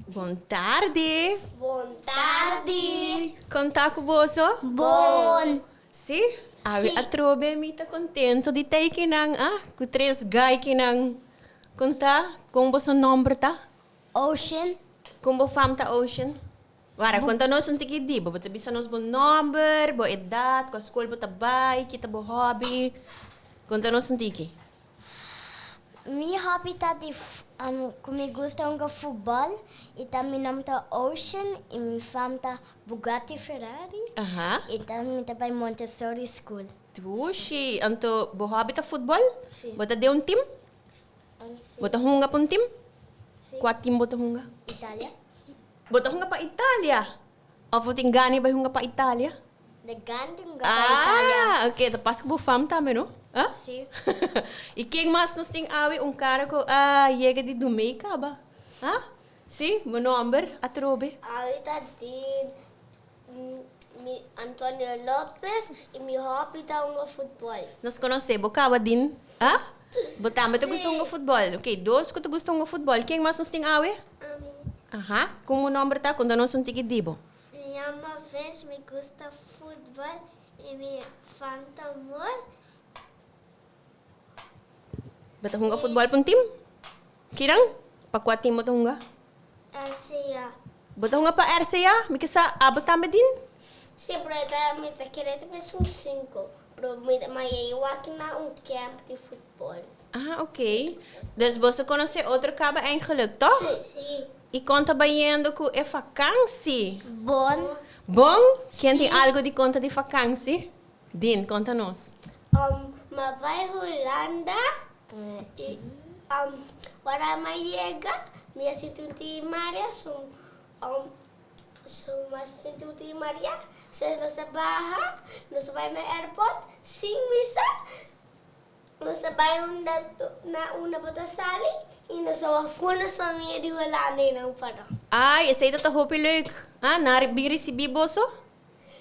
Bon tardi. Bon tardi. Kon ta ku boso? Bon. Si? Awe atrobe mi ta kontento di ta eikinan, ah, ku tres gaikinan. Kon ta? Kon boso nòmber ta? Ocean. Kon bo fam ta Ocean? Wara, konta nos un tiki di bo. Bo ta bisa nos bo nòmber, bo edat, kua skol bo ta bai, ki ta bo hòbi. Konta nos un tiki. Mi hobby ta di ku mi gusta hunga futbòl i ta mi nòm ta Ocean i mi fam ta Bugatti Ferrari i ta mi ta bai Montessori school. Dushi! Anto bo hobby ta futbòl? Si. Bo ta den un tim? Si. Bo ta hunga pa un tim? Si. Kua tim bo ta hunga? Italia. Bo ta hunga pa Italia? Of bo tin gana di bai hunga pa Italia? De gana di hunga pa Italia. Ah, ok, ta pas ku bo fam tambe, no? Ah? Si. I ken mas nos tin awe un kara ku a yega di Dumei kaba? Ah? Si, bo nomber atrobe? Awe ta tin mi Antonio Lopez i mi hobby ta hunga futbol. Nos konosé bo kaba din? Ah? Bo tambe ta gusta hunga futbol? Ok, dos ku ta gusta hunga futbol. Ken mas nos tin awe? Ami. Aha, kon bo nomber ta? Konta nos un tiki di bo. Mi yama Vince, mi gusta futbol y mi fan ta Amor. Bo ta hunga futbol pa un team? Kiran? Pa kua team bo ta hunga? RCA. Bo ta hunga pa RCA? Mi ke sa abo tambe din? Si, pero e ta mi ta kere ta bes un sinku, pero mi ta maya e wak na un camp di futbol. Ah, ok. Dus boso konosé otro kaba eigenlijk, toch? Si. Si. I kon ta bayendo ku e fakansi? Bon. Bon? Ken tin Si. algu di konta di fakansi? Din, konta nos. Um, m'a bai Hulanda i um, ora m'a yega, mi a sinti un tin marea, so um, so m'a sinti un tin marea, so nos a baha, nos a bai na airport sin misa. Nos a bai unda na unda bo ta sali i nos a wak for nos famia di Hulanda i nan para. Ai, esei ta ta hopi leuk. Ah, nan a bin risibí boso?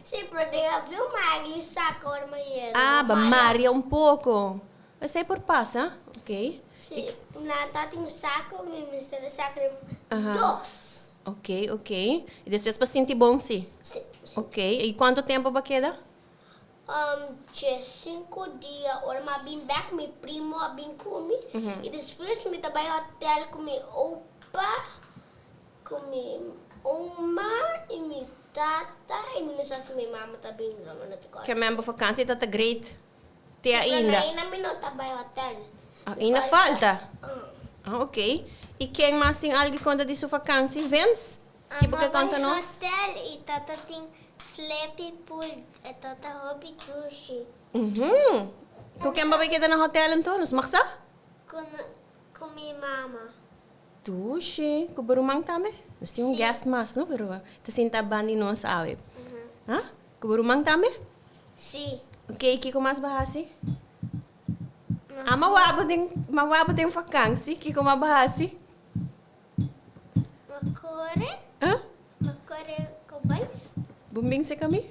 Sí, pero den avion mi a agli saka ora mi a yega. Ah, ba maria un poko. Esei por pasa, ok. Sí, nan ta tin un sako, mi mester a saka den dos. Ok, ok. I despues pa sinti bon sí? Sí. Ok, i kuantu tempu bo a keda? Diesinku dia ora mi a bin bek mi primo a bin ku mi i despues mi ta bai hotel ku mi opa, ku mi oma i mi tata i mi no sa si mi mama ta bin no mi no ta kòrda. Ke men bo vakansi ta ta great te ainda. Pero ainda mi no ta bai hotel. Ainda falta? Ah ok. I ken mas tin algu konta di su vakansi? Vince? Ki bo ke konta nos? Amo bai hotel i tata tin sleepy pool e tata hopi dushi. Uhum. Ku ken bo bai keda na hotel anto? Nos mag sa? Ku ku mi mama. Dushi. Ku bo ruman tambe? Nos tin un guest mas no pero ta sinta banda di nos awe. Ha? Ku bo ruman tambe? Si. Oke, kiko mas bo hasi? Ah, ma wak bo den, ma wak bo den vakansi, kiko mas bo hasi? Ma kore. Huh? Ma kore ku bais. Bo bin seka mi?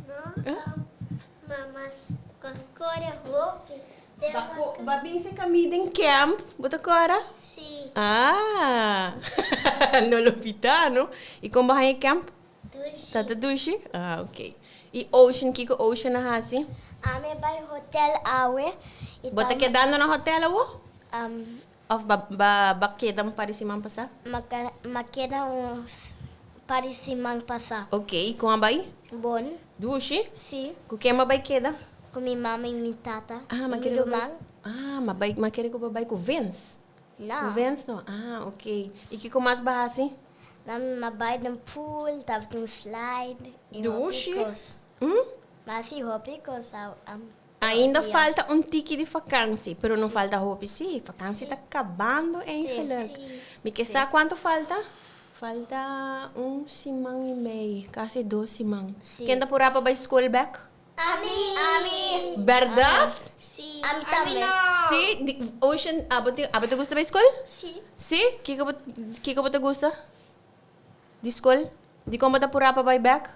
No, ma mas kore hopi. Ba ko, ba bin seka mi den camp, bo ta kora? Si. Ah, no lo bita no. I kon bo haña e camp? Dushi. Ta ta dushi? Ah, ok. I Ocean, kiko Ocean a hasi? Ami bai hotel awe. Bo ta kedando na hotel awo? Of ba ba ba keda un par di siman pasá? Ma ma keda un par di siman pasá. Ok, i kon a bai? Bon. Dushi? Si. Ku ken bo a bai keda? Ku mi mama i mi tata. Ah, ma i mi kere ku ruman. Ah, ma bai ma kere ku bo bai ku Vince? No. Ku Vince no? Ah, ok. I kiko mas bo a hasi? Dan m'a bai den pool, tabatin un slide i hopi Dushi? kos. Hm? M'a hasi hopi kos a. Ainda falta un tiki di vakansi, pero no falta hopi si. Vakansi ta kabando eigenlijk. Mi ke sa kuantu falta? Falta un siman i mei, kasi dos siman. Ken ta purá pa bai skol bèk? Ami. Ami. Bèrdat? Si. Ami tambe. Si? Di Ocean, abo tin, abo ta gusta bai skol? Si. Si? Kiko bo, kiko bo ta gusta di skol? Dikon bo ta purá pa bai bèk?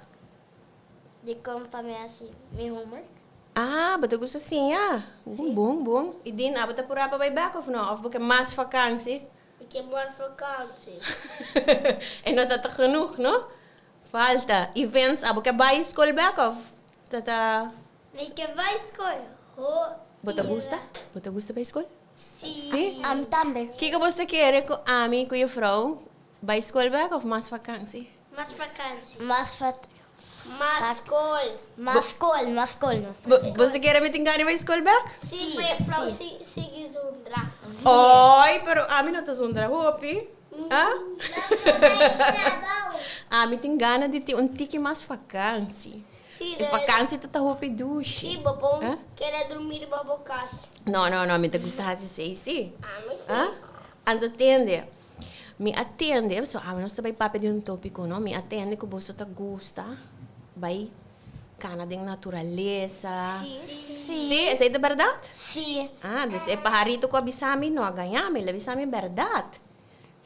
Dikon pa mi hasi mi homework. Ah, bo ta gusta siña? Sí. Bon, bon. I Dina, abo ta purá pa bai bèk òf no? Òf bo ke mas vakansi? Mi ke mas vakansi. E no ta genoeg, no? Falta. I Vince, abo ke bai skol bèk òf ta ta. Mi ke bai skol. Ho. Bo ta gusta? Bo ta gusta bai skol? Si. Si? Ami tambe. Kiko bo ta kere ku ami ku jufrou bai skol bèk òf mas vakansi? Mas vakansi. Mas vat. Mas skol. Mas skol, mas skol, mas skol. Bo ta kere mi tin gana di bai skol bèk? Si, pa jufrou sigui zundra. Oi, pero ami no ta zundra hopi. Ah? Ami tin gana di tin un tiki mas vakansi. Si, E vakansi ta ta hopi dushi. Si, bo por keda drumi riba bo kas. No, no, no, mi ta gusta hasi esei si. Ami si. Ah? Anto tende, mi a tende, so awe nos ta bai papia di un topiko, no? Mi a tende ku boso ta gusta bai kana den naturalesa. Si. Si, esei ta bèrdat? Si. Ah, dus e paharito ku a bisa mi no a gaña mi, el a bisa mi bèrdat.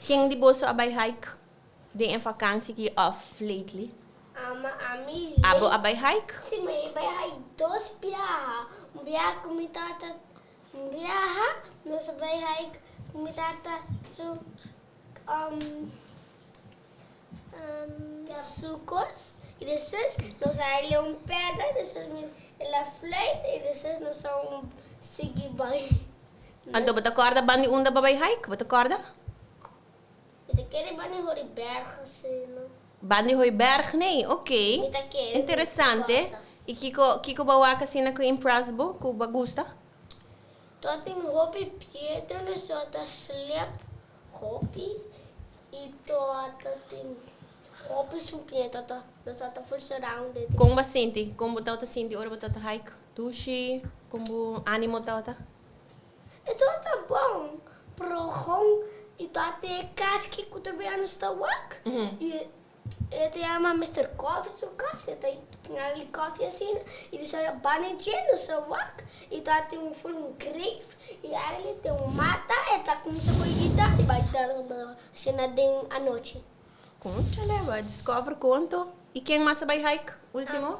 Ken di boso a bai hike den e vakansi ki of lately? Ama ami Abo a bai hike? Si, mi a bai hike dos biaha. Un biaha ku mi tata, un biaha nos a bai hike ku mi tata su su kos i despues nos a haile un perna i despues mi el a fluit i despues nos a un sigui bai. Anto bo ta kòrda ban di unda bo bai hike? Bo ta kòrda? Mi ta kere ban di Hooiberg asina. Ban di Hooiberg nee, ok. Mi ta kere. Interesante. I kiko kiko bo a wak asina ku impress bo, ku bo a gusta? Tabatin hopi piedra nos tabata slep hopi i tabatin hopi sumpiña tabata nos tabata full surrounded. Kon bo a sinti? Kon bo tabata sinti ora bo tabata hike? Dushi? Kon bo animo tabata? E tabata bon, pero gon i tabata e kas ki ku ta bira nos ta wak i e ta yama Mister Coffee su kas, e ta ali koffie asina i nos a bani dje nos a wak i tabatin un full un grave i ali den un mata e ta kuminsa kohe guitar i bai asina den anochi. Conchale, bo a discover conto. I ken mas a bai hike ultimo?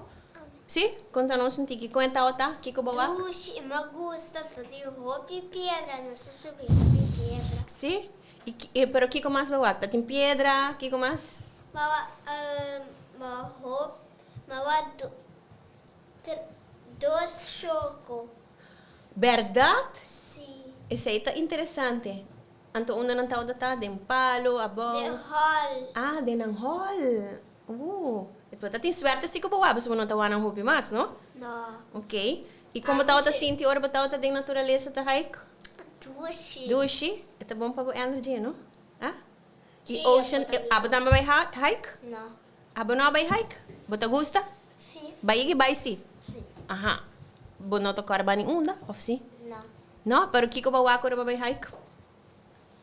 Si? Conta nos un tiki. Con e tawata? Kico bo wak? Dushi, mi a gusta ta tin hopi piedra, nos a subi hopi piedra. Si? I pero kico mas bo wak? Ta tin piedra? Kico mas? Mi a wak mi a wak dos shoco. Berdad? Si. Esey ta interesante. Anto unda nan tawata ta? Den palo, abou? Den hall. Ah, den nan hall. Bo ta tin suerte si ku bo wak, pasobra bo no ta wak nan hopi mas, no? No. Ok. I kon bo tawata sinti ora bo tawata den naturalesa ta hike? Dushi. Dushi. E ta bon pa bo energy, no? Ah? I ocean, abo tambe bai hike? No. Abo no a bai hike? Bo ta gusta? Si. Bai i bai si? Si. Aha. Bo no ta kòrda bani unda, òf si? No. No? Pero kiko bo wak ora bo bai hike?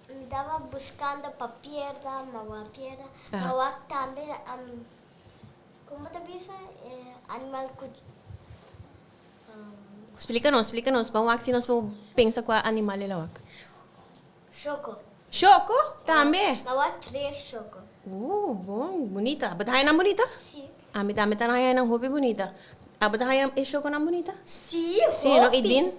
Mi taba buskando pa pierda, ma bo a pierda. Ma wak tambe, komo ta bisa e animal ku. Splika nos, splika nos. Ban wak si nos por pensa kua animal el a wak. Shoko. Shoko? Tambe? Ma wak tres shoko. Bon, bunita. Bo ta haña nan bunita? Si. Ami tambe ta haña nan hopi bunita. Abo ta haña e shokonan bunita? Si, hopi. Si, no? I Din?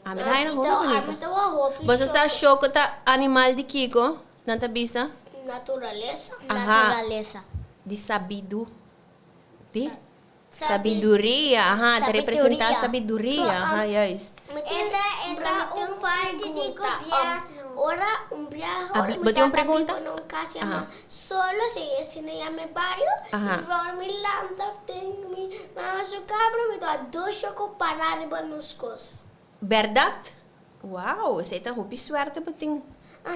Ami ta haña nan hopi bunita. Ami ta wak hopi shoko. Boso sa shoko ta animal di kiko? Nan ta bisa? Naturalesa. Aha. Naturalesa. Di sabidu. Di? Sabiduria, aha, ta representa sabiduria, aha, juist. Eta eta un parti di gobierno. Ora un biaha ora mi Bo tin un tata pregunta? biba na un cas yama Solo, si asina yama e bario, Aha. y ora mi lanta den mi mama su camera mi toa dos choco para riba nos cos. Berdad? Wow, esei ta hopi suerte bo tin,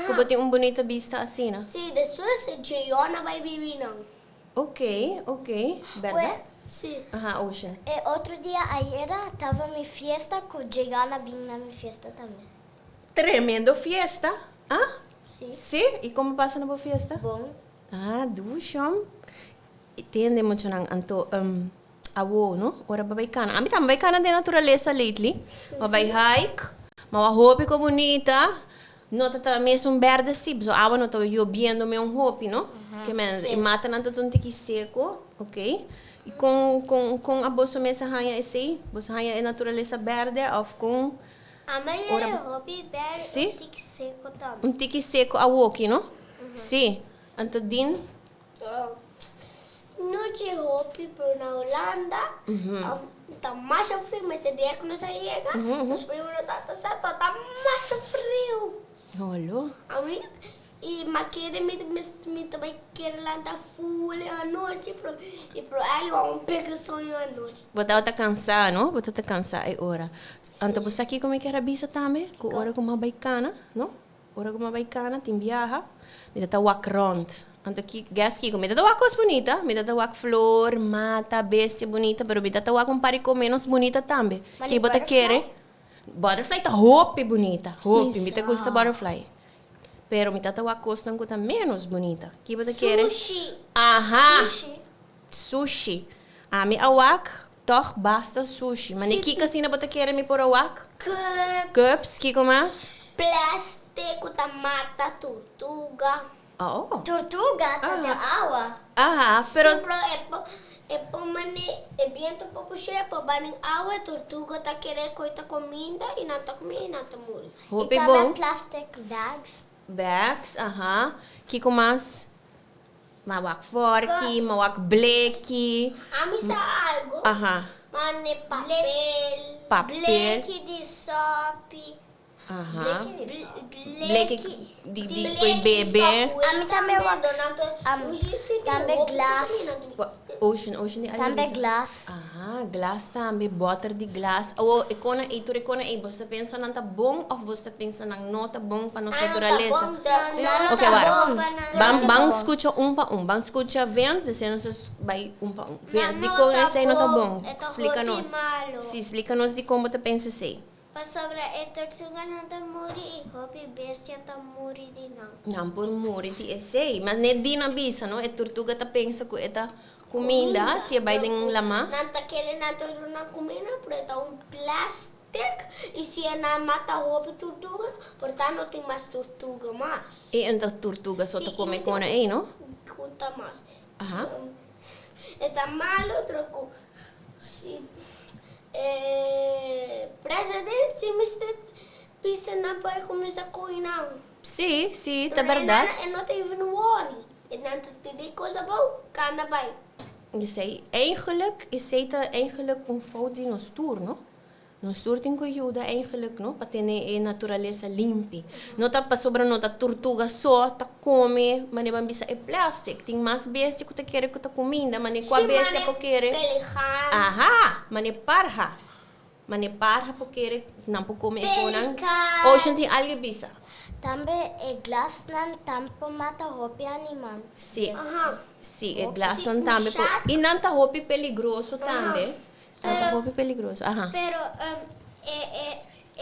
cu bo tin un bunita bista asina. Si, despues Jayona bay bibi nan. Ok, ok, berdad? Si. Aha, Ocean. E otro dia ayera taba mi fiesta cu Jayona bin na mi fiesta tambe. Tremendo fiesta, ah? Si. Si? Y como pasa na bo fiesta? Bon. Ah, dushi hom. Y tende muchanan anto awo no, ora bo bay cana. Ami tambe bay cana den naturalesa lately. Bo bay hike, ma wak hopi cu bunita. No ta ta mesun berde si, pasobra awa no ta yobiendo me un hopi, no? Ke men, e matanan ta un tiki seko, ok. I kon, kon, kon a boso mes a haña esei? Boso haña e naturalesa berde òf kon? Ami Ora yere bos- hopi berry Si? un tiki seco tambe. Un tiki seco awoki, no? Si. Anto Din? No dje hopi, pero na Hulanda ta masha friu, mester dia ku nos a yega, nos primo no tabata sa, tabata masha friu. Holo. Ami i mi a kere mi mi ta bai kere lanta ful e anochi, pero i pero ai a un pega soño anochi. Bo tabata kansa, no? Bo tabata kansa e ora. Anto bo sa kiko mi kier a bisa tambe? Ku ora ku mi a bai kana, no? Ora ku mi a bai kana tin biaha, mi ta ta wak rònt. Anto ki, guess kiko? Mi ta ta wak kos bunita. Mi ta ta wak flor, mata, bestia bunita, pero mi ta ta wak un par di kos ménos bunita tambe. Mane Ki bo ta kere? butterfly? Butterfly ta hopi bunita, hopi. Mi ta gusta butterfly. Pero mi ta ta wak kosnan ku ta ménos bunita. Ki bo ta kere? Sushi. Aha! Sushi. Sushi. Ami a wak tòg basta sushi. Mane kiko asina bo ta kere mi por a wak? Cups. Cups, kiko mas? Plastic ku ta mata turtuga. Oh. Turtuga ta den awa. Aha, pero. Sí, pero e por e por mane e biento por pusha e por bai den awa e turtuga ta kere koe ta kuminda i nan ta kuminda i nan ta muri. Hopi I tambe bon. plastic bags. Bags, aha. Kiko mas? M'a wak fòrki, m'a wak bleki. Ami sa algo. Aha. Mane papel. Papel. Bleki di sòpi. Aha. Bleki Bleki di di koe bebe. Ami tambe wak tambe glas. Ocean, ocean di Tambe glas. Aha, glas tambe, bòter di glas. Awo, e kona ei, tur e kona ei, bo ta pensa nan ta bon òf bo ta pensa nan no ta bon pa nos naturalesa? Nan no Ok, ta wara. bon pa nan. Ban, ban skucha un pa un. Ban skucha Vens, desei nos ta bai un pa un. Vens, dikon esei no ta bon? Splika nos. Sí, splika nos dikon bo ta pensa esei. Pasobra e tortuganan ta muri i hopi bestia ta muri di nan. Nan por muri di esei. Mas ne Dina bisa, no? E tortuga ta pensa ku e ta kuminda si e bai den lamá. Nan ta kere nan ta duna kuminda, pero e ta un plastic i si e nan mata hopi tortuga, por ta no tin mas tortuga mas. I enton tortuga so ta kome kona ei, no? Kunta mas. Aha. E ta malo, pero ku si E president si mester pisa nan pa e cuminsa coge nan. Sí, sí, ta berdad. E no ta even worry. E nan ta tira e cos abou, cana bay. Esey eigenlijk, esey ta eigenlijk un fout di nos tur, no? Nos tur tin cu yuda eigenlijk, no, pa tene e naturalesa limpi. No ta pasobra no ta turtuga so ta come, manera ban bisa e plastic. Tin mas bestia cu ta kere cu ta cuminda, manera cua bestia por kere. Pelican. Aha! Manera parha. Manera parha por kere, nan por come e conan. Pelican. Ocean tin algo bisa? Tambe e glasnan tambe por mata hopi animal. Si. Aha. Si, e glasnan tambe por. Y nan ta hopi peligroso tambe. Nan ta hopi peligroso. Aha. Pero e e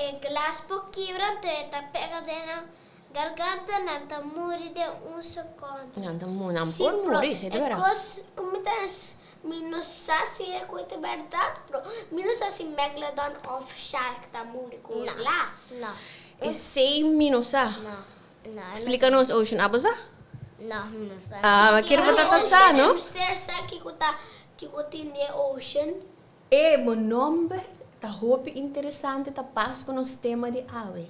e glas por kibra anto e ta pega den nan garganta nan ta muri den un sekondo. Nan ta muri, nan por muri, si ta berdad. E kos ku mi ta mi no sa si e ku ta berdad pero mi no sa si megalodon of shark ta muri ku un glas. No. Esei mi no sa. No. No. Splika nos Ocean, abo sa? No, mi no sa. Ah, ma kier bo ta ta sa, no? Mester sa kiko ta kiko tin den ocean. E bo nomber ta hopi interesante ta pas ku nos tema di awe.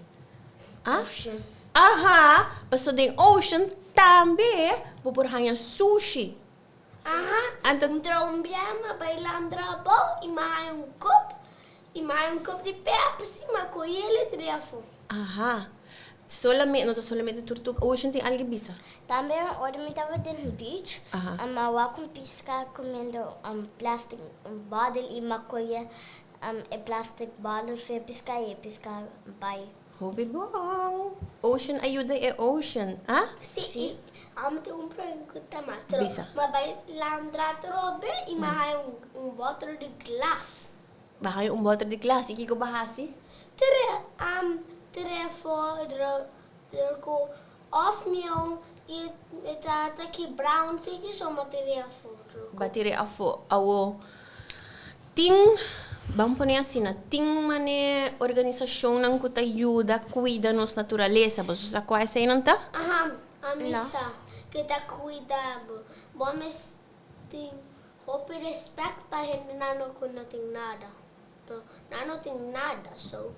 Ah? Ocean. Aha, paso den ocean tambe bo por haña sushi. Aha, Anto Entra un bia m'a bai landra abou i m'a haña un kop i m'a haña un kop di Pepsi, m'a kohe el e tira afó. Aha. Solamente, no ta solamente turtuga. Ocean tin algu bisa? Tambe ora mi tabata den beach, Aha. m'a wak un pisca comiendo plastic bottle y m'a coge e plastic bottle fu e pisca y e pisca bay. Hopi bon. Ocean a yuda e ocean, ah? Si, i amo tin un pregunta mas. Tro, Bisa. M'a bai landra atrobe i m'a haña un, un bottle di glas. Bo haña un bottle di glas i kiko bo hasi? Tere, am, tere for dro, dro ku of mi un i e ta ta kibra un tiki so m'a tere afó. Bo a tere afó. Awo, tin, ban pone asina, tin mane organisashonnan ku ta yuda kuida nos naturalesa. Boso sa kua eseinan ta? Aha, ami No. sa ku ta kuida bo. Bo mes tin hopi respect pa hendenan ku no tin nada. Nan no tin nada, so.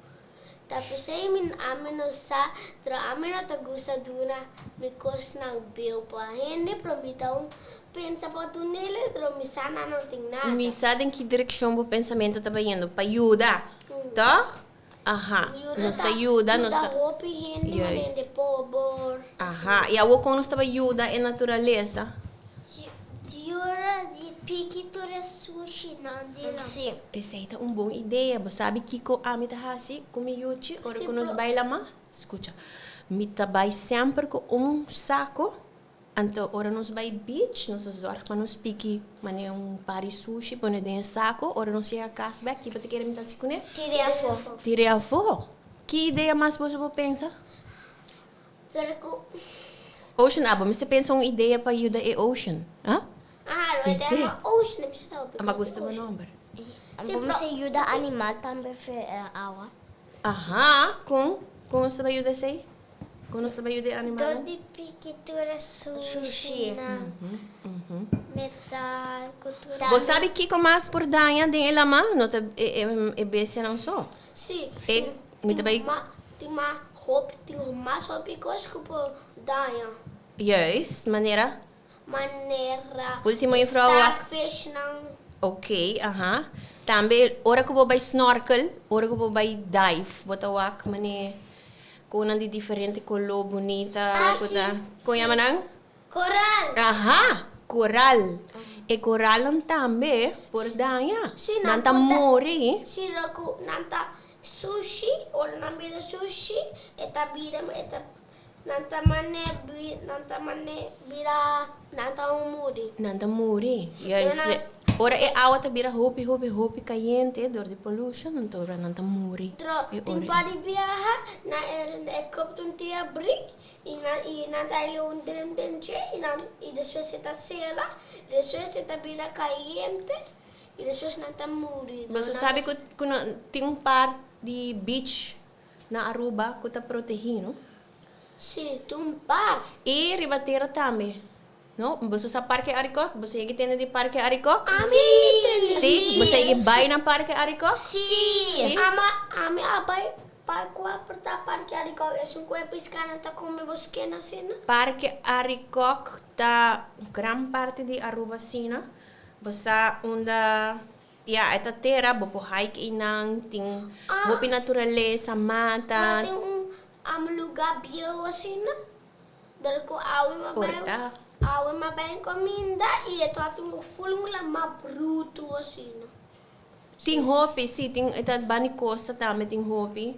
Ta p'esei mi ami no sa, pero ami no ta gusta duna mi kosnan bieu pa hende, pero mi ta un pensa pa dun'el, pero mi sa nan no tin nada. Mi sa den ki direkshon bo pensamentu ta bayendo, pa yuda, tòg? Aha, nos ta yuda, nos ta. Yuda hopi hende, manera hende pober. Aha, i awor kon nos ta bai yuda e naturalesa? Yura di piki tur e sushinan di nan. Sí. Esei ta un bon idea. Bo sabi kiko ami ta hasi ku mi yuchi ora ku nos bai lama? Skucha, mi ta bai semper ku un sako, anto ora nos bai beach nos ta zorg pa nos piki manera un par di sushi pone den e sako, ora nos yega kas bek kiba ta kere mi ta hasi kuné? Tir'é afó. Tir'é afó. Ki idea mas boso por pensa? Pero ku. Ocean abo mester pensa un idea pa yuda e ocean, ah? Aha, lo e ta yama ocean, e bisa ta hopi Ama gusta bo nomber. Abo mester yuda animal tambe fe awa. Aha, kon? Kon nos ta bai yuda esei? Kon nos ta bai yuda e animalnan? Dor di piki tur e sushi na metal ku tur. Bo sabi kiko mas por daña den e lama? No ta e bestianan so. Sí, E, mi ta bai. Tin mas hopi, tin mas hopi kos ku por daña. Juist, manera? Manera Ultimo juffrouw wak. starfishnan. Ok, aha. Tambe ora ku bo bai snorkel, ora ku bo bai dive, bo ta wak mane konan di diferente koló bunita Ah, ku sí. ta, kon yama nan? Koral. Aha, koral. E koralnan tambe por daña. Sí, Nan ta nan por da- muri. Sí, loku nan ta sushi, ora nan bira sushi, e ta bira, e ta, nan ta mane bi, nan ta mane bira, nan ta un muri. Nan ta muri. Pero Juist. nan- Ora e awa ta bira hopi, hopi, hopi kayente dor di pollution, anto ora nan ta muri. Tro, E tin ora par di biaha, na e, e kop ta un tia bri, I nan i nan ta hel un dren den dje i nan i despues e ta sera, i despues e ta bira kayente i despues nan ta muri. Boso sabi ku ku nan tin un par di beach na Aruba ku ta protegí, no? Sí, tin un par. I riba tera tambe, no? Boso sa Parke Arikok? Boso yegi tende di Parke Arikok? Ami tende. Sí? Boso yegi bai na Parke Arikok? Sí. Sí? Ama ami a bai Pa kua por ta Parke Arikok esun ku e piskanan ta kome bo skena asina? Parke Arikok ta gran parti di Aruba asina. Bo sa unda, ya, e ta tera, bo por hike einan, tin hopi naturalesa, mata. No tin un am luga bieu asina? Dor ku awe m'a Por bai ta. awe m'a bai enkominda i e tabata un ful un lama brutu asina. Tin hopi, sí, tin e ta bani costa tambe tin hopi.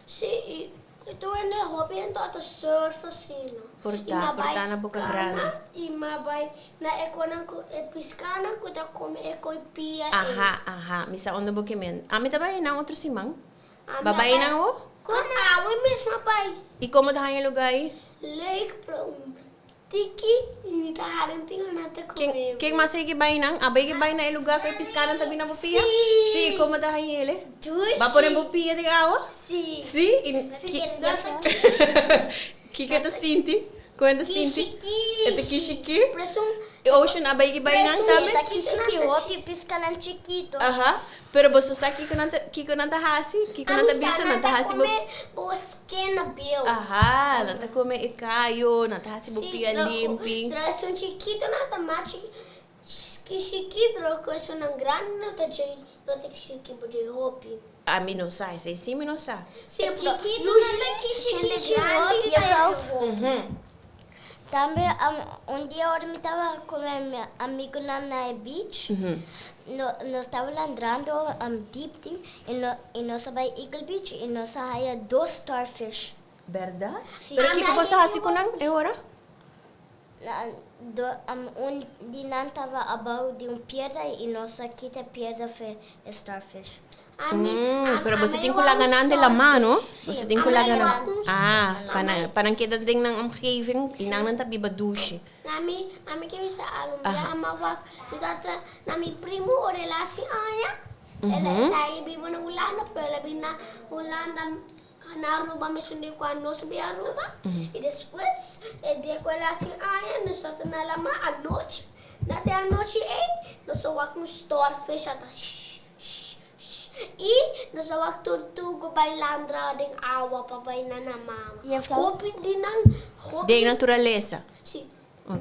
Sí, i i tur hende hopi hende ta surf asina. Por I ta, m'a por bai ta na Boca kana Grande. i m'a bai na e konan ku e piskanan ku ta kome e koi pia ei. Aha, aha, mi sa unda bo ke men. Ami ta bai einan otro siman. Ami Ba a bai bai einan awo? Kon awe mes m'a bai. I komo ta haña e lugá ei? Leuk, pero un Tiki mi ta haren tin gana ta Ken, come. ken mas ei ke bai nan? Abo ei ke bai na e lugar ku e piskanan ta bini na bo pia? Sí. Sí, komo ta haña ele? Dushi. Ba pone bo pia den awa? Sí. Sí? I ki, kiko e ta sinti? Kon e ta sinti? Kishiki. E ta kishiki? Presun. E Ocean abo ei ke bai nan tambe? Ta kishiki hopi piskanan chikito. Aha. Pero boso sa kiko nan ta, kiko nan ta hasi? Kiko nan ta bisa? Nan ta hasi bo. Ami sa nan ta come bo skena bieu. Aha, nan ta come e kayo, nan ta hasi bo pia limpi. Si, pero esun chikito nan ta mas chiki, pero ku esunnan grandi no ta djei, no ta chiki bo djei hopi. Ami no sa, esei si mi no sa. Si, pero Chikito nan ta kishi kishi hopi. Juffrouw, tambe un dia ora mi taba ku mi amigunan na e beach, nos taba landrando deep deep i nos a bai Eagle Beach i nos a haya dos starfish. Bèrdat? Sí. Pero kiko bo sa hasi ku nan e ora? Un di nan taba abou di un piedra i nos a kita e piedra fe e starfish. Pero boso tin ku laga nan de la mano. Boso tin ku laga nan. Ah, pa nan, pa nan keda den nan omgeving i nan nan ta biba dushi. Na mi, ami ke bisa algu. Mi ama wak mi tata na mi primo ora el a hasi aña. El a ta el biba na Hulanda pero el a bin na Hulanda na Aruba mesun dia ku anos a bin Aruba. I despues e dia ku el a hasi aña nos tata na lama anochi. Na te anochi ei nos a wak un starfish a ta shh shh shh. I nos a wak tortuga bai landra den awa pa bai na nan mama. Hopi di nan, hopi. Den naturalesa? Si.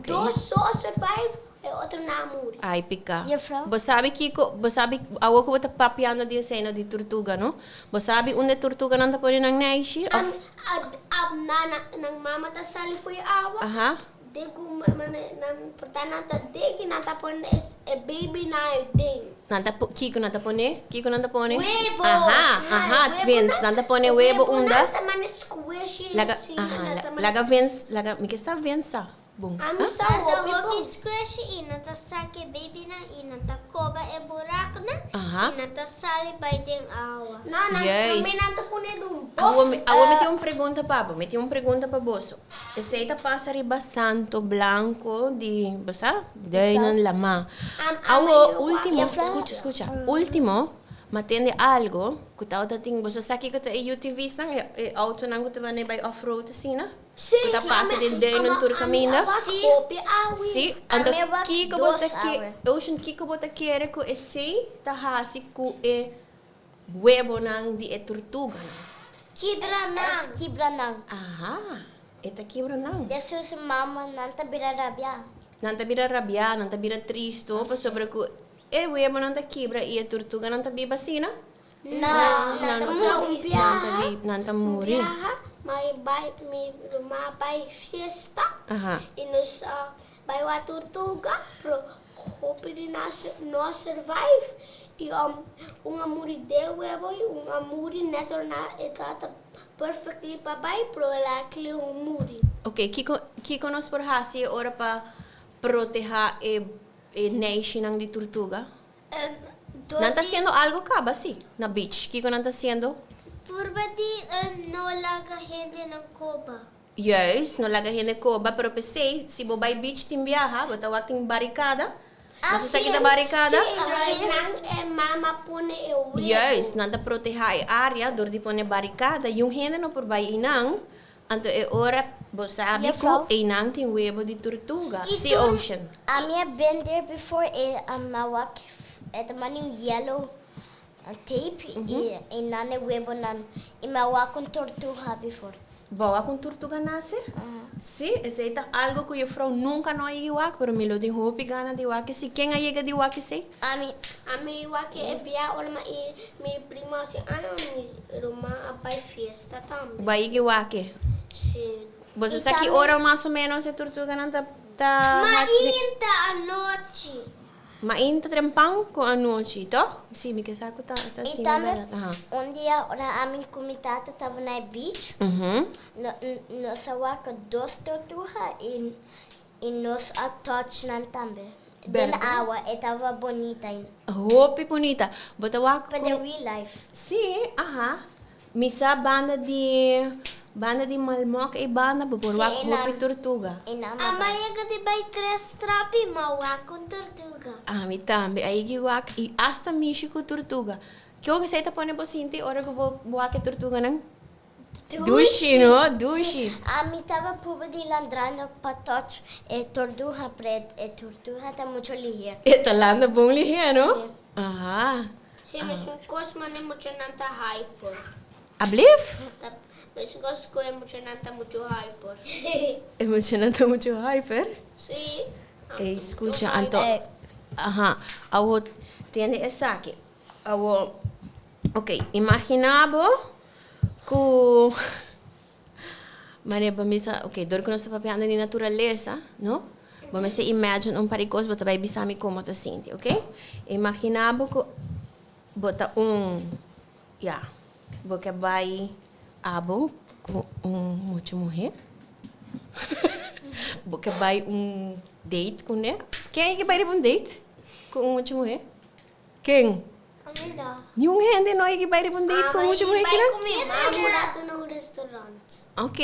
Dos so a survive, e otronan a muri. Ai pica. Juffrouw? Bo sabi kico, bo sabi, awor cu bo ta papiando di eseno di tortuga, no? Bo sabi unda e tortuganan ta pone nan neishi? Am, Of? a, a, na, na, nan mama ta sali for e awa. Aha. Den ku nan porta nan ta den i nan ta pone e baby nan e den. Nan ta po, kiko nan ta pone? Kiko nan ta pone? Webo! Aha, aha, twins. Nan ta pone webo unda? Nan ta mane squishy Laga, asina, aha, nan ta mane. laga Vince, laga, mi ke sa Vince sa. Bon. Ami sa Nan ta hopi hopi bon. squishy i nan ta saka e babynan i nan ta koba e burakunan Aha. i nan ta sali bai den awa. No, nan Juist. prome nan ta pone den un bok. Awor mi, awor mi tin un pregunta pa bo, mi tin un pregunta pa boso. Esei ta pasa riba Santo Blanco di, bo sa, Duinen Lamá. Awo, ultimo, scucha, scucha, ultimo, m'a tende algo cu tabata tin, boso sa kico ta e UTV's nan, e autonan cu ta bane bay off-road asina? Cu ta pasa den duinen tur caminda? Si, anto kico bo ta ke, Ocean, kico bo ta kere cu esei ta haci cu e Webonan di e turtuganan. Kibra nan. Es kibra nan. Aha, e ta kibra nan. Despues su mama nan ta bira rabiá. Nan ta bira rabiá, nan ta bira tristo pasobra ku e webonan ta kibra i e turtuganan ta biba asina. Nan nan ta muri. Un biaha, Nan ta muri. un biaha, mi bai, mi ruman a bai fiesta i nos a bai wak turtuga, pero Hopi di nan no a survive y un a muri den webo y un a muri net ora nan e tata perfectly pa bay pero el a clear un muri. Ok, kiko kiko nos por hasi e ora pa proteha e e neishinan di turtuga? Nan ta haciendo algo caba si na beach, kiko nan ta haciendo? Purba di no laga hendenan koba. Juist, no laga hende koba, pero p'esei si bo bai beach tin biaha, bo ta wak tin barikada. Bo sa sa ki ta barikada? Sí, nan e mama pone e webo. Juist, nan ta protehá e área dor di pone barikada i un hende no por bai einan, anto e ora bo sabi ku einan tin webo di turtuga, sea ocean. Ami a been there before e a wak e ta manda un yellow tape i einan e webonan i mi a wak un tortuga before. Bo wak un turtuga nase? Sí, esei ta algo ku jufrou nunka no a yega di wak, pero mi lo tin hopi gana di wak esei. Ken a yega di wak esei? Ami. Ami wak e bia ora mi i mi prima hasi ano mi ruman a bai fiesta tambe. Bo a yega di wak e? Sí. Boso sa ki ora mas o menos e turtuganan ta ta haci? Mainta anochi. Mainta trempan ku anochi, tòg? Sí, mi ke sa ku ta ta I asina tambe bèrdat. Aha. un dia ora ami ku mi tata taba na e beach, nos a wak dos tortuga i i nos a touch nan tambe. Den Bèrdat? awa, e tabata bonita. Hopi bonita. Bo ta wak Pa ku. den real life. Sí, aha. Mi sa banda di banda di Malmok ei banda bo por wak hopi tortuga. Ama yega di bai tres trapi ma wak un tortuga. Ami tambe a yegi wak i asta mishi ku tortuga. Kiko esei ta pone bo sinti ora ku bo wak e tortuganan? Dushi no, dushi. Ami taba prueba di landrando pa touch e tortuga pero e tortuga ta mucho lihe. E ta landa bon lihe no? Aha. Si mesun kos mane muchanan ta hyper. Ablief? Ta mesun kos ku e muchanan ta muchu hyper. E muchanan ta muchu hyper? Si. Ey skucha anto. Aha. Awo tende esaki. Awo ok imagina bo ku Mane bo misa ok dor ku nos ta papiando di naturalesa no. Bo mester imagine un par di kos bo ta bai bisa mi komo ta sinti ok. Imagina bo ku bo ta un ya bo ke bai abo ku un mucha muhe bo ke bai un date kuné. Ken ke bai riba un date ku un mucha muhe? Ken? Niun hende no a bai riba un date ku mucha muhé Bai ku mi mama un rato na un restaurant. Ok,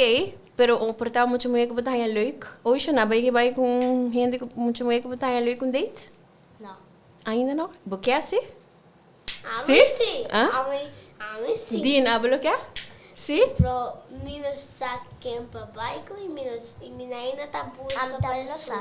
pero un por ta mucha muhé ku bo ta haña leuk? Ocean, a bai bai ku un hende ku mucha muhé ku bo ta haña leuk un date? No. Ainda no? Bo ke si? Ami si. Ami, ami si. Dean, abo lo ke? Si? Pero mi no sa ken pa bai ku i mi no, i mi ainda ta buska Ami tambe no sa.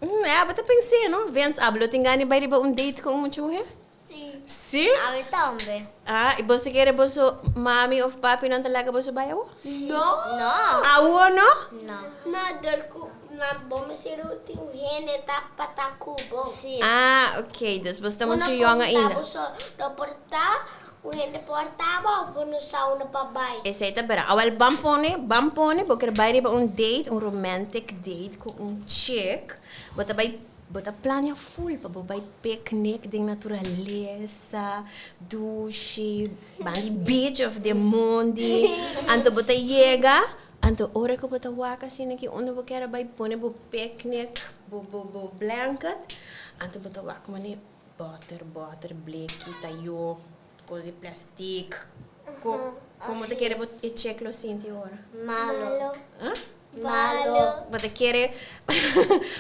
Mm, abo ta pens'é, no? Vens, abo lo tin gana di bai riba un date ku un mucha muhé? Sí. Sí? Ami tambe. Ah, i boso kere boso mami of papi nan ta laga boso bai awo? No. No. Awo no? No. No, dor ku nan bo mester tin un hende ta pa ta ku bo. Sí. Ah, ok. Dus boso ta muchu yong ainda. Una boso no por ta, un hende por ta bo of bo no sa unda pa bai. Esei ta bera. Awel ban pone, ban pone, bo ker bai riba un date, un romantic date ku un chick. Bo ta bai Bo ta plania full pa bo bai picnic den naturalesa, dushi, ban di beach of den mondi. Anto bo ta yega, anto ora ku bo ta wak asina ki unda bo kier a bai pone bo picnic, bo bo bo blanket, anto bo ta wak mane boter boter, bleki, tayo, kos di plastic. Ko komo ta kere bo e chick lo sinti ora? Malo. Ah? Malo. Bo ta kere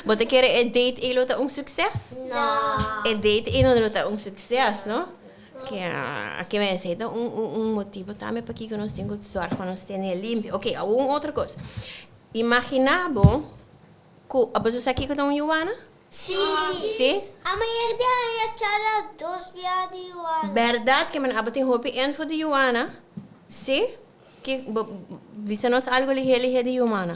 bo ta kere e date ei lo ta un sukses? No. E date ei no lo ta un sukses, no? Ke ke men esei ta un un un motibu tambe pakiko nos tin ku sòrg pa nos tene limpio. Oke, awor un otro kos. Imaginá bo ku boso sa kiko ta un yuana? Sí. Sí? Ami yek di haña charla dos bia di yuana. Bèrdat ke men abo tin hopi info di yuana? Sí? Ki bo bisa nos algo lihé lihé di Yumana.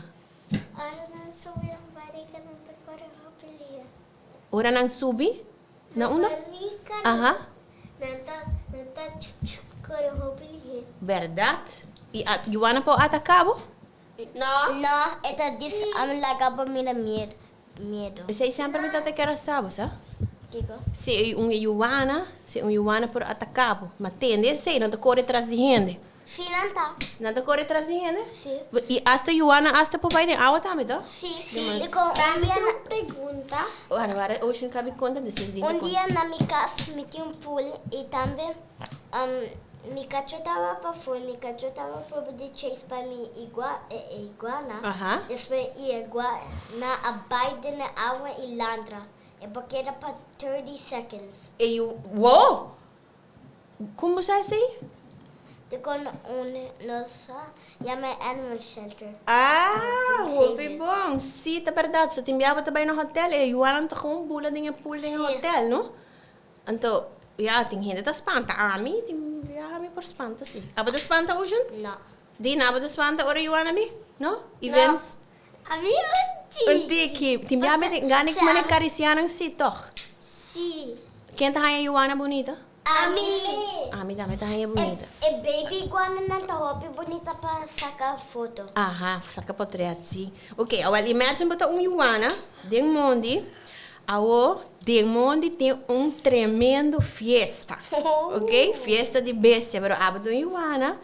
Ora nan subi nan barika nan ta kore hopi lihé. Ora nan subi na unda? Barika Aha. nan ta nan ta chup chup kore hopi lihé. Bèrdat? I a Yuana por ataká bo? No. No, e ta dis ami laga bo mira miedo. Esei semper mi tata kier a sa bo, sa? Kiko? Si un yuana, si un yuana por ataká bo. Ma tende esei, nan ta kore tras di hende. Si nan ta. Nan ta kore tras di hende? Si. I asta yuana asta por bai den awa tambe, toh? Si. Di kon un Mi dia tin na. un pregunta. Wara, wara, Ocean kabi konta, despues Dina Un konta. dia na mi kas mi tin un pool i tambe mi kacho tawa pafó i mi kacho tawa proba di chase pa mi igua e iguana. Aha. Despues e iguana a bai den e awa i landra. E por keda pa 30 seconds. E yu, wow! Kon bo sa esei? Dikon un nos a yama e animal shelter. Ah, hopi bon. Sí, ta bèrdat. So tin bia bo ta bai na hotel e yuanan ta gewoon bula den e pool den e hotel, no? Anto, ya, tin hende ta spanta. Ami, tin bia ami por spanta, sí. Abo ta spanta, Ocean? No. Dina, abo ta spanta ora yuana mi? No? Events? Ami un tiki. Un tiki. Tin bia mi tin gana di mane karisiá nan sí, tòg? Sí. Ken ta haña yuana bunita? Ami. Ami tambe ta haña bunita. E baby iguananan ta hopi bunita pa saka foto. Aha, saka potret, sí. Ok, awel imagine bo ta un yuana den mondi. Awo den mondi tin un tremendo fiesta. Ok, fiesta di bestia, pero abo ta un yuana,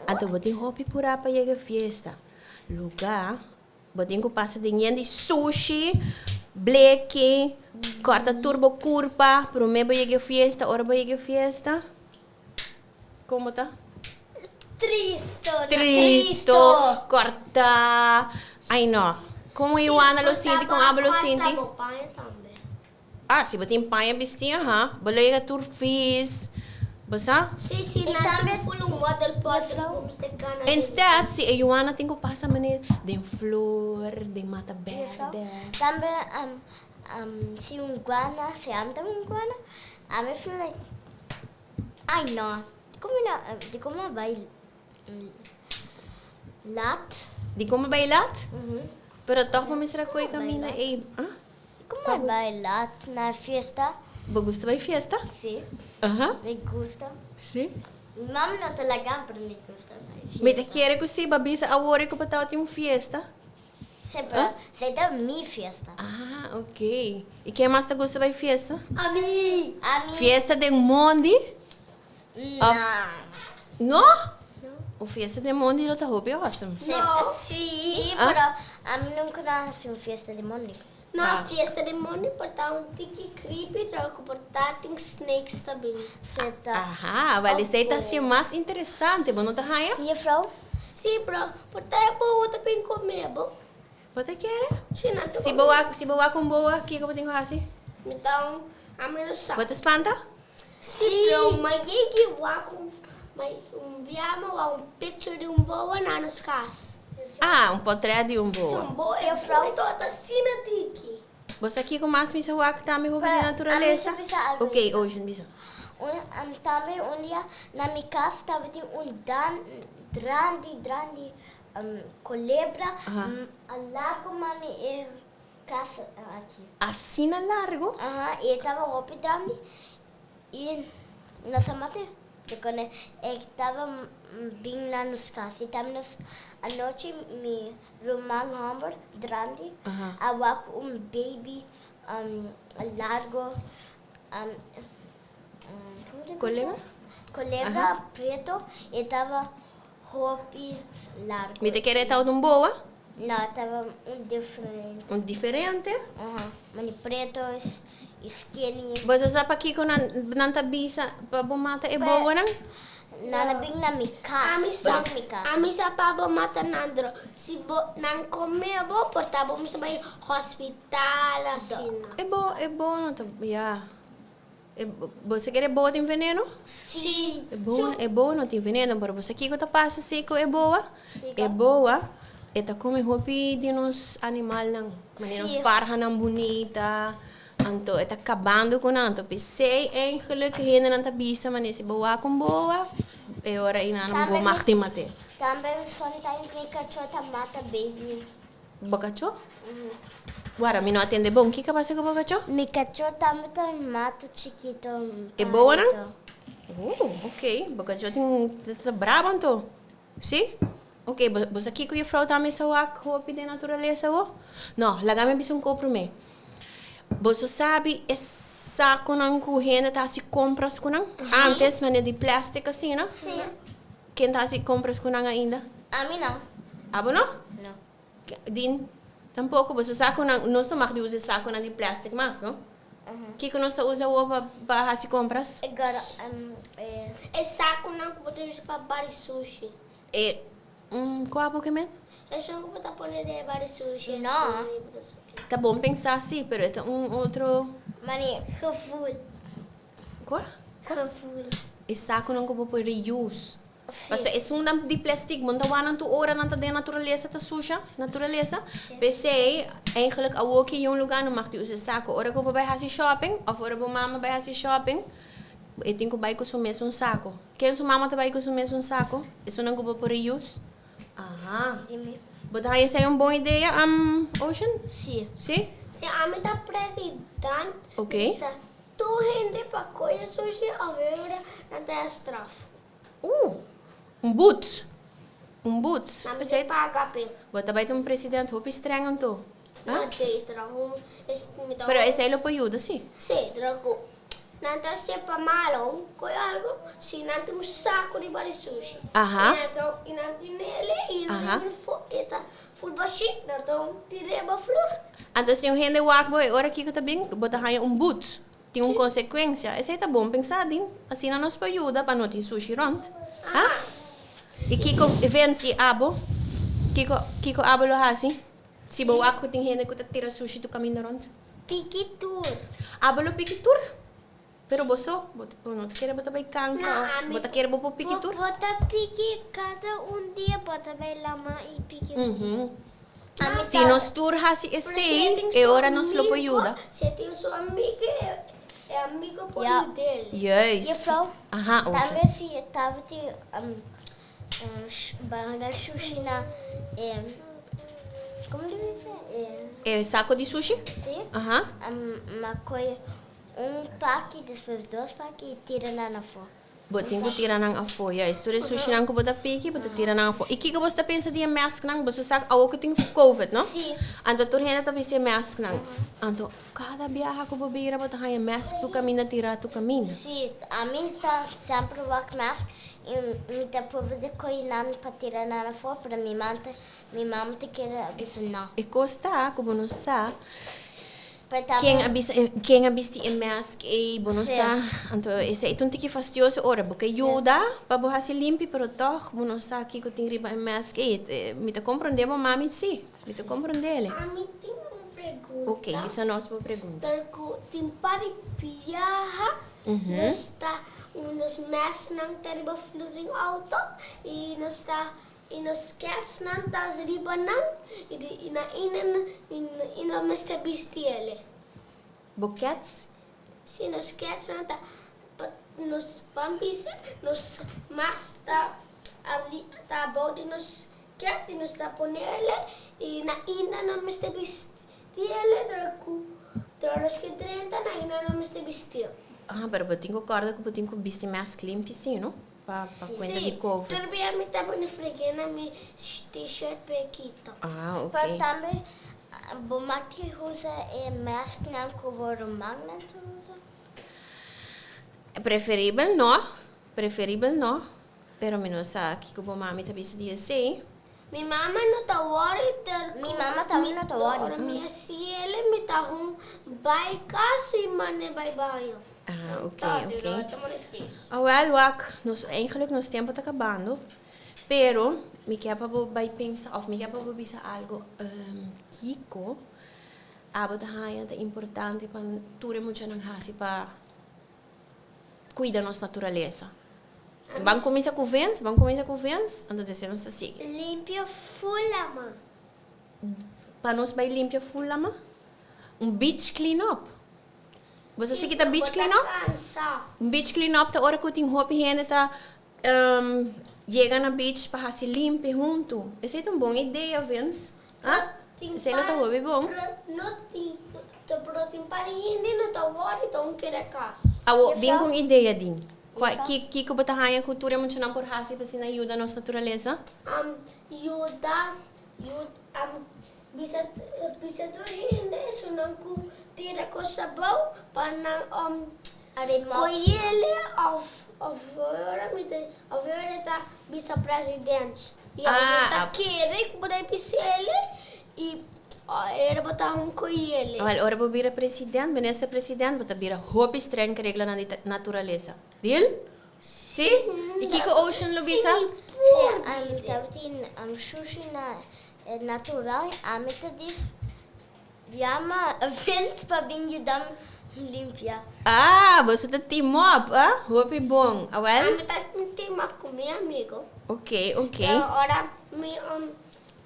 anto bo tin hopi purá pa yega e fiesta. Lugá Bo tin ku pasa den yen di sushi, bleki, kòrta tur bo kurpa promé bo yega e fiesta. Ora bo yega e fiesta, kon bo ta? Tristo. Tristo, kòrtá. Ai no. Kon Iwana lo sinti, kon abo lo sinti? Kòrta bo paña tambe. Ah, si bo tin paña bisti, aha. Bo lo yega tur fis. Bo sa? Si, si, nan tin full un model pot ku mester gana den. Instead, si e yuana tin ku pasa manera den flor, den mata berde. Tambe si un guana, si ami ta un guana, ami feel like, ay no, di komo no, di komo a bai lat. Di komo bai lat? Pero tòg bo mester a kohe kaminda ei, ah? Como a bai lat na fiesta? Bo gusta bai fiesta? Si. Aha. Mi gusta. Si. Mi mama no ta laga pero mi gusta bai fiesta. Mi ta kere ku si bo a bisa awor ku bo tabatin un fiesta. Si, pero esei ta mi fiesta. Ah, ok. I ken mas ta gusta bai fiesta? Ami. Ami. Fiesta den mondi? No. No? Un fiesta den mondi lo ta hopi awesome. No. Si, pero ami nunca a hasi un fiesta den mondi. No, fiesta den mondi por ta un tiki creepy pero ku por ta tin snakes ta bin. Seta. Aha, wel esei ta hacié mas interesante, bo no ta haña? Juffrouw? Si, pero por ta e boa ta bin come bo. Bo ta kere? Si, nan ta Si come. bo wak, si bo wak un boa, kiko bo tin ku hasi? Mi ta un, ami no sa. Bo ta spanta? Si, pero ma yegi wak un, ma un biaha mi wak un picture di un boa na nos cas. Ah, un potret di un Si, boa. un boa e vrouw tabata asina diki. Bo sa kiko mas mi sa wak tambe hopi di Pero, naturalesa? ami sa bisa algo Ok, Ocean, bisa. Un, tambe un dia na mi cas tabatin un dan grandi grandi colebra largo mami e cas aki. Asina largo? Aha, y e taba hopi grandi y nos a mate con e taba bin na nos cas y tambe nos anochi mi ruman homber grandi a wak un baby largo. Colebra? Colebra preto e taba hopi largo. Mi ta kere tabata un boa? No, taba un diferente. Un diferente? Aha, mani preto y skinny. Boso sa pakiko nan nan ta bisa pa bo mata e boanan? Nan a bin na mi cas. Ami sa, mi cas. ami sa pa bo mata nan dro. Si bo nan come bo, por ta bo mester bay hospital asina. E boa, e boa no ta, ya. E bo sa kere boa tin veneno? Si. E boa, e boa no tin veneno, pero bo sa kiko ta pasa si ku e boa? E boa, e ta come hopi di nos animalnan, manera nos parhanan bunita, anto e ta kabando ku nan. Anto p'esei eigenlijk hendenan ta bisa manera si bo wak un boa, e ora ei nan bo mag tin mat'é. Tambe sometimes mi kachó ta mata baby. Bo kachó? Wara, mi no a tende bon. Kiko a pasa ku bo kachó? Mi kachó tambe ta mata chikito. E boanan? Oh, ok. Bo kachó tin ta brabo anto. Si? Ok, bo bo sa kiko juffrouw tambe sa wak hopi den naturalesa bo? No, laga mi bisa un ko promé. Boso sabi e sakonan ku hende ta hasi kompras ku nan? Antes manera di plastic asina? Si. Ken ta hasi kompras ku nan ainda? Ami no. Abo no? No. Din tampoco. Boso saconan, nos no mag di usa e saconan di plastic mas, no? Kico nos ta usa awor pa pa haci compras? E gara, e. E saconan cu bo ta usa pa bari sushi. E, cua bo ke men? Esun cu bo ta pone den e bari sushi. No. Ta bon pensa si, pero e ta un otro. Mani, gevoel. Cua? Gevoel. E saconan cu bo por reuse. Pasobra esunnan di plastic bo no ta wak nan tur ora nan ta den naturalesa ta susha naturalesa. P'esei eigenlijk awoki yu un luga no mag di usa e sako. Ora ku bo bai hasi shopping òf ora bo mama bai hasi shopping e tin ku bai ku su mesun sako. Ken su mama ta bai ku su mesun sako? Esunnan ku bo por reuse. Aha. Bo ta haña esei un bon idea, Ocean? Si. Si? Si ami ta president mi ta bisa tur hende pa kohe sushi òf e ora nan ta straf. Un boet. Un boet. Nan mester paga p'e. Bo ta bai ta un president hopi streng anto. No, dje streng. Pero esei lo por yuda si. Si, draco. Nan ta sepa malo ku algo si nan tin un saco riba di sushi. Aha. I nan tin nele i nan tin e ta ful bashi, nan ta tira riba flor. Anto si un hende wak bo e ora kiko ta bin, bo ta haña un boet. Tin un konsekuensia. Esei ta bon pensa din. Asina nos por yuda pa no tin sushi rònt. Ha? I kiko vensi abo? Kiko kiko abo lo hasi si bo wak ku tin hende ku ta tira sushi tur kaminda rònt? Piki tur. Abo lo piki tur? Pero bo so, bo bo no ta kere bo ta bai kansa òf bo ta kere bo por piki tur? Bo ta piki kada un dia bo ta bai lama i piki un tiki. Si nos tur hasi esei, e ora nos lo por yuda. Si e tin su amigo, e amigo por yud'el. Juist. Juffrouw, Aha, Ocean. tambe si tabatin banda sushi na e, como di bisa? E. E saco di sushi? Si. Aha. Ma koe un paki, despues dos paki i tira nan afó. Bo tin ku tira nan afó. Juist, tur e sushinan ku bo ta piki, bo ta tira nan afó. I kiko bo ta pensa di e masknan? Boso sa awor ku tin covid, no? Sí. Anto tur hende ta bisti e masknan. Anto kada biaha ku bo bira bo ta haña mask tur kaminda tirá tur kaminda. Sí, ami ta semper wak mask i mi ta proba di kohe nan pa tira nan afó, pero mi mama ta mi mama ta kere a bisa no. E kos ta ku bo no sa. Ken a bisa ken a bisti e mask ei bo no sa anto esei ta un tiki fastioso ora bo ke yuda pa bo hasi limpi pero tog bo no sa kiko tin riba e mask ei mi ta comprende bo mami si mi ta comprendele. Ami tin un pregunta. Ok bisa nos bo pregunta. Pero ku tin par di biaha nos ta nos masknan ta riba fluring auto i nos ta I nos kersnan ta riba nan, i di i na ina i no mester bisti ele. Bo kets? Si, nos kersnan ta. Nos ban bisa nos mas ta arri ta abou di nos kets y nos ta pone ele y na inda no mester bisti ele dor cu dor nos ke drenta na inda no mester bisti. Ah, pero bo tin cu corda cu bo tin cu bisti mask limpi si, no? Pa pa cuenta di Sí, covid. tur bia mi ta pone frege na mi t-shirt pa e kita. Ah, ok. Pero tambe bo mag ki usa e masknan cu bo rumannan ta usa? Preferibel no, preferibel no, pero mi no sa kiko bo mami ta bisa di esei. Mi mama no ta worry der Mi mama tambe no ta worry. Ora mi hasi ele mi ta hun bai kas i mane bai baño. Ah, ok, Ta si ok. no ta mane fis. Awel wak, nos eigenlijk nos tempo ta kabando, pero mi ke pa bo bai pensa of mi ke pa bo bisa algo kiko Abo ta haña ta importante pa tur e muchanan hasi pa kuida nos naturalesa. Ban kuminsá ku Vince, ban kuminsá ku Vince, anto despues nos ta sigui. Limpia full lama. Pa nos bai limpia full lama? Un beach clean up. Bo sa si kita beach clean up? Bo ta kansa. Un beach clean up ta ora ku tin hopi hende ta yega na beach pa hasi limpia huntu. Esei ta un bon idea, Vince. Ah, esei lo ta hopi bon. No tin, pero tin par di hende no ta wòrdu ta un keda kas. Awo, bin ku un idea din. Kua, ki, kiko bo ta haña ku tur e muchanan por hasi pa asina yuda nos naturalesa? Yuda, yud, bisa, bisa tur hende esunnan ku tira kos abou pa nan koyele òf, òf ora mi ta, òf ora ta bisa president. Y abo Ah, ta ab- kere ku bo ta pisele y era bo ta hun koyele. Wel, ora bo bira president, minister president, bo ta bira hopi streng ku reglanan di naturalesa. Deal? Si? Y kiko Ocean lo bisa? Si, mi Si, por ami bira. tabatin shushi na natural, ami ta dis Yama Vince pa bin yuda mi limpia. Ah, boso ta team up, ah? Hopi bon. Awel? Ami ta team up ku mi amigo. Ok, ok. Pero ora mi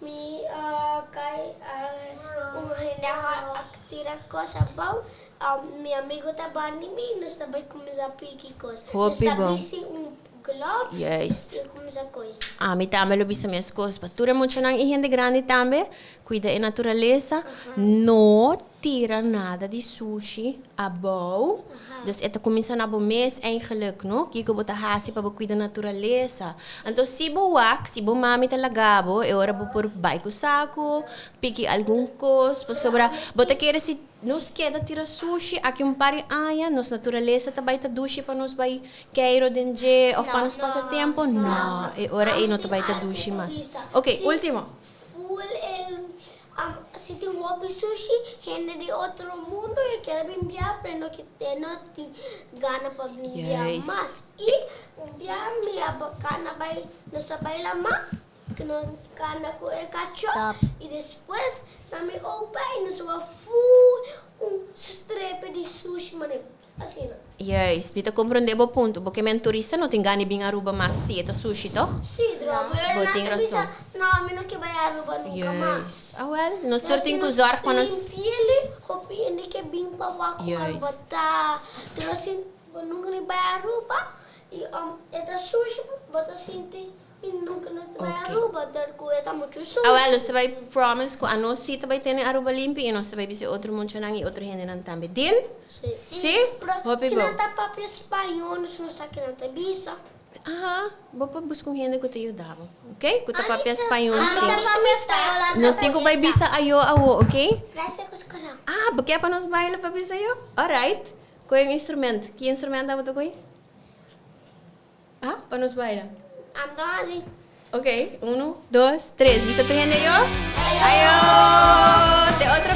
mi kai un hende a tira kos abou, mi amigo ta bani mi, nos ta bai kuminsá piki kos. Hopi bon. Nos ta bisti un gloves Juist. i kuminsá kohe. Ami tambe lo bisa meskos pa tur e muchanan i hende grandi tambe, Cuida e naturalesa, no tira nada di sushi abou. Dus e ta cuminsa na bo mes eigenlijk, no? Kico bo ta haci pa bo cuida naturalesa. Anto si bo wak, si bo mami ta laga bo, e ora bo por bay cu saco, piki algun cos, pasobra bo ta kere si nos keda tira sushi aki un par di aña, nos naturalesa ta bay ta dushi pa nos bay keiro den dje of pa nos pasa tempo? No, e ora ey no ta bay ta dushi mas. Ok, ultimo. Full el si tin hopi sushi hende di otro mundo e kier a bin bia pero no ke no tin gana pa bin bia mas y un bia mi a kana bai nos a bai lama ku no kana ku e kacho y despues na mi opa y nos a wak full un strepe di sushi mane Asina. Juist, mi ta comprende bo punto. Bo ke men turista no tin gana di bin Aruba mas si e ta sushi, toch? Sí, droga. Bo Pero tin nan ta bisa, razon. no, mi no ke bai Aruba nunca mas. Juist. Awel, nos tur tin ku zorg pa nos. Limpi'e, hopi hende ke bin pa wak ku Aruba Juist. ta. Pero si bo nunca ni bai Aruba y e ta sushi, bo ta sinti Mi nunca no ta bai Aruba dor cu e ta mucho sushi. Awel, nos ta bai promise cu anos si ta bai tene Aruba limpi y nos ta bai bisa otro muchanan y otro hendenan tambe. Deal? Si. Si? Pero Hopi si bon. nan ta papia spañol nos no sa kinan ta bisa. Aha, bo por busca un hende cu ta yuda bo, ok? Cu ta papia spañol Ami si. ta papia spañol, ami Nos ta tin cu bai bisa. bisa ayo awo, ok? Gracias cu scola. Ah, bo kier pa nos baila pa bisa ayo? Alright. Coge un instrument. Ki instrument abo ta coge? Ah, pa nos baila. Am don haci. Ok, uno, dos, tres. Bisa tur hende ayo? Ayo! Te otro.